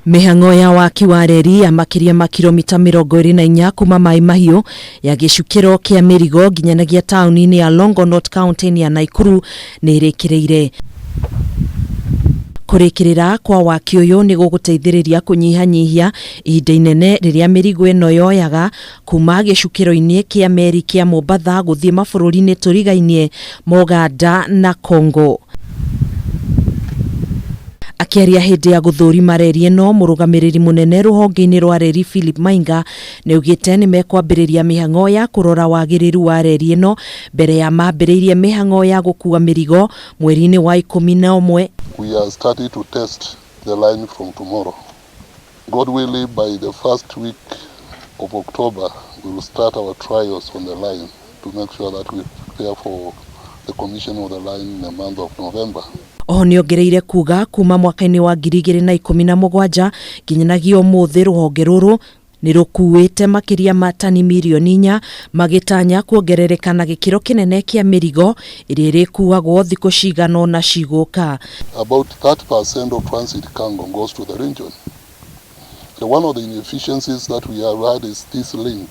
Mĩhang'o ya waki wa reri ya makĩria ma kilomita 24 kuma Mai Mahiũ ya gĩcukĩro kĩa mĩrigo nginyanagia taũni-inĩ ya Longonot kaunti-inĩ ya Naikuru nĩ ĩrĩkĩrĩire. Kũrĩkĩrĩra kwa waki ũyũ nĩ gũgũteithĩrĩria kũnyihanyihia ihinda inene rĩrĩa mĩrigo ĩno yoyaga kuma gĩcukĩro-inĩ kĩa meri kĩa Mombatha gũthiĩ mabũrũri-inĩ tũrigainie ma Ũganda na Congo. Akĩaria hĩndĩ ya gũthũrima reri ĩno, mũrũgamĩrĩri mũnene rũhonge-inĩ rwa reri Philip Mainga nĩaugĩte nĩ mekwambĩrĩria mĩhang'o ya kũrora wagĩrĩru wa reri ĩno mbere ya mambĩrĩirie mĩhang'o ya gũkua mĩrigo mweri-inĩ wa 11. We are starting to test the line from tomorrow. God willing, by the first week of October, we will start our trials on the line to make sure that we prepare for the commission of the line in the month of November. Oho nĩongereire kuga kuma mwaka-inĩ wa 2017 nginyanagia ũmũthĩ rũhonge rũrũ nĩ rũkuĩte makĩria ma tani mirioni 4, magĩtanya kuongerereka na gĩkĩro kĩnene kĩa mĩrigo ĩrĩa ĩrĩkuagwo thikũ cigana ũna cigũka. About 30% of transit cargo goes to the region. So one of the inefficiencies that we have had is this link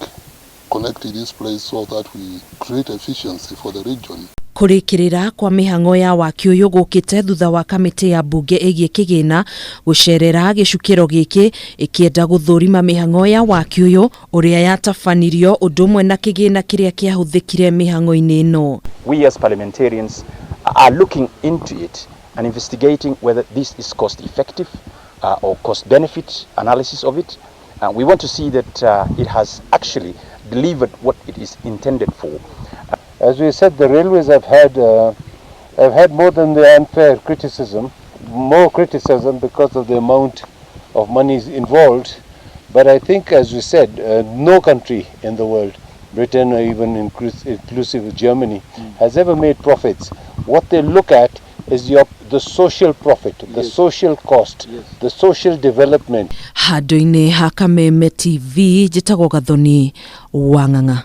connecting this place so that we create efficiency for the region. Kũrĩkĩrĩra kwa mĩhang'o ya waki ũyũ gũkĩte thutha wa kamĩtĩ ya mbunge ĩgiĩ kĩgĩna gũcerera gĩcukĩro gĩkĩ ĩkĩenda gũthũrima mĩhang'o ya waki ũyũ ũrĩa yatabanirio ũndũ ũmwe na kĩgĩna kĩrĩa kĩahũthĩkire mĩhang'o-inĩ ĩno. We as parliamentarians are looking into it and investigating whether this is cost effective or cost benefit analysis of it. We want to see that it has actually delivered what it is intended for. As we said, the railways have had more than the unfair criticism, more criticism because of the amount of money involved. But I think, as we said, no country in the world, Britain or even inclusive of Germany, has ever made profits. What they look at is the social profit, the social cost, the social development. Handũ-inĩ ha Kameme TV, njĩtagwo Gathoni wa Ng'ang'a.